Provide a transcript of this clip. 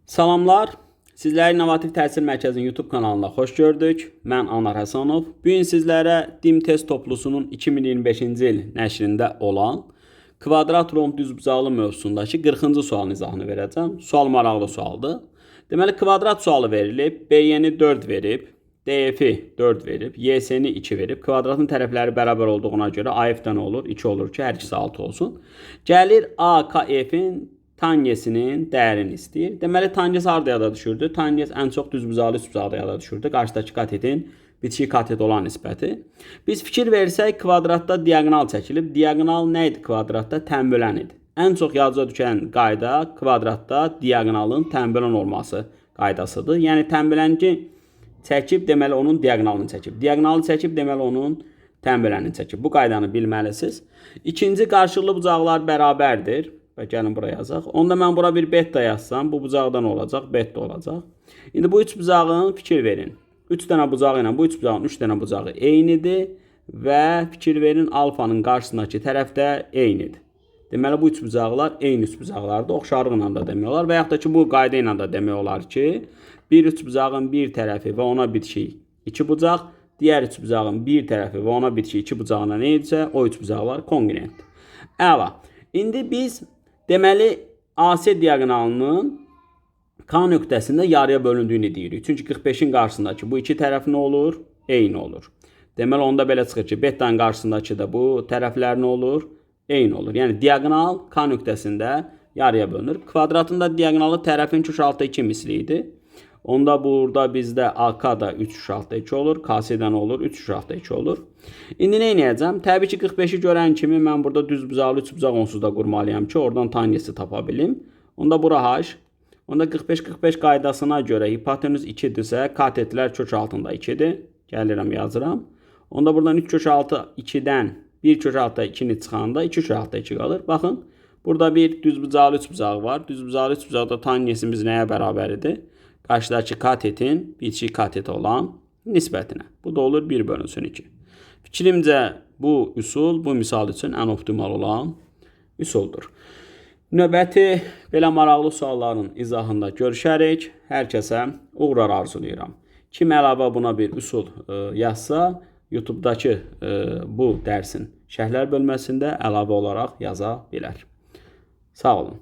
Salamlar. Sizləri İnnovativ Təhsil Mərkəzinin YouTube kanalında xoş gördük. Mən Anar Həsənov. Bu gün sizlərə DİM test toplusunun 2025-ci il nəşrində olan kvadrat romb düzbucaqlı mövzusundakı 40-cı sualın izahını verəcəm. Sual maraqlı sualdır. Deməli kvadrat sualı verilib, BY-ni 4 verib, DF-i 4 verib, YS-ni 2 verib. Kvadratın tərəfləri bərabər olduğuna görə AF-də nə olur? 2 olur ki, hər ikisi 6 olsun. Gəlir AKF-in tangesinin dəyərini istəyir. Deməli tanges harda yada düşürdü? Tanges ən çox düzbucaqlı üçbucaqda yada düşürdü. Qarşıdakı katetin bitişik katet olan nisbəti. Biz fikir versək kvadratda diaqonal çəkilib. Diaqonal nə idi kvadratda? Tənbölən idi. Ən çox yadınıza düşən qayda kvadratda diaqonalın tənbölən olması qaydasıdır. Yəni tənbölənki çəkib, deməli onun diaqonalını çəkib. Diaqonalı çəkib, deməli onun tənbölənini çəkib. Bu qaydanı bilməlisiniz. İkinci qarşılıqlı bucaqlar bərabərdir. Və gəlin bura yazaq. Onda mən bura bir beta yazsam, bu bucaqda nə olacaq? Beta olacaq. İndi bu üç bucağın fikir verin. 3 dənə bucağı ilə bu üç bucağın 3 dənə bucağı eynidir və fikir verin alfanın qarşısındakı tərəf də eynidir. Deməli bu üç bucaqlar eyni üç bucaqlardır. Oxşarlıqla da demək olar və yaxud da ki bu qayda ilə də demək olar ki, bir üç bucağın bir tərəfi və ona bitişik iki bucaq, digər üç bucağın bir tərəfi və ona bitişik iki bucağına nə edirsə, o üç bucaqlar konqruentdir. Əla. İndi biz deməli AC diaqonalının K nöqtəsində yarıya bölündüyünü deyirik. Çünki 45-in qarşısındakı bu iki tərəf nə olur? Eyni olur. Deməli onda belə çıxır ki, betanın qarşısındakı da bu tərəflər nə olur? Eyni olur. Yəni diaqonal K nöqtəsində yarıya bölünür. Kvadratın da diaqonalı tərəfin kök altı 2 misli idi. Onda burada bizdə AK da 3 kök altı 2 olur. KC də nə olur? 3 kök altı 2 olur. İndi nə edəcəm? Təbii ki 45-i görən kimi mən burada düzbucaqlı üçbucaq onsuz da qurmalıyam ki, oradan tangesi tapa bilim. Onda bura h. Onda 45-45 qaydasına görə hipotenüz 2-dirsə, katetlər kök altında 2-dir. Gəlirəm yazıram. Onda buradan 3 kök altı 2-dən 1 kök altı 2-ni çıxanda 2 kök altı 2 qalır. Baxın, burada bir düzbucaqlı üçbucaq var. Düzbucaqlı üçbucaqda tangesimiz nəyə bərabər idi? Qarşıdakı katetin bitişik katet olan nisbətinə. Bu da olur 1 bölünsün 2. Fikrimcə bu üsul bu misal üçün ən optimal olan üsuldur. Növbəti belə maraqlı sualların izahında görüşərik. Hər kəsə uğurlar arzulayıram. Kim əlavə buna bir üsul yazsa, YouTube'dakı bu dərsin şərhlər bölməsində əlavə olaraq yaza bilər. Sağ olun.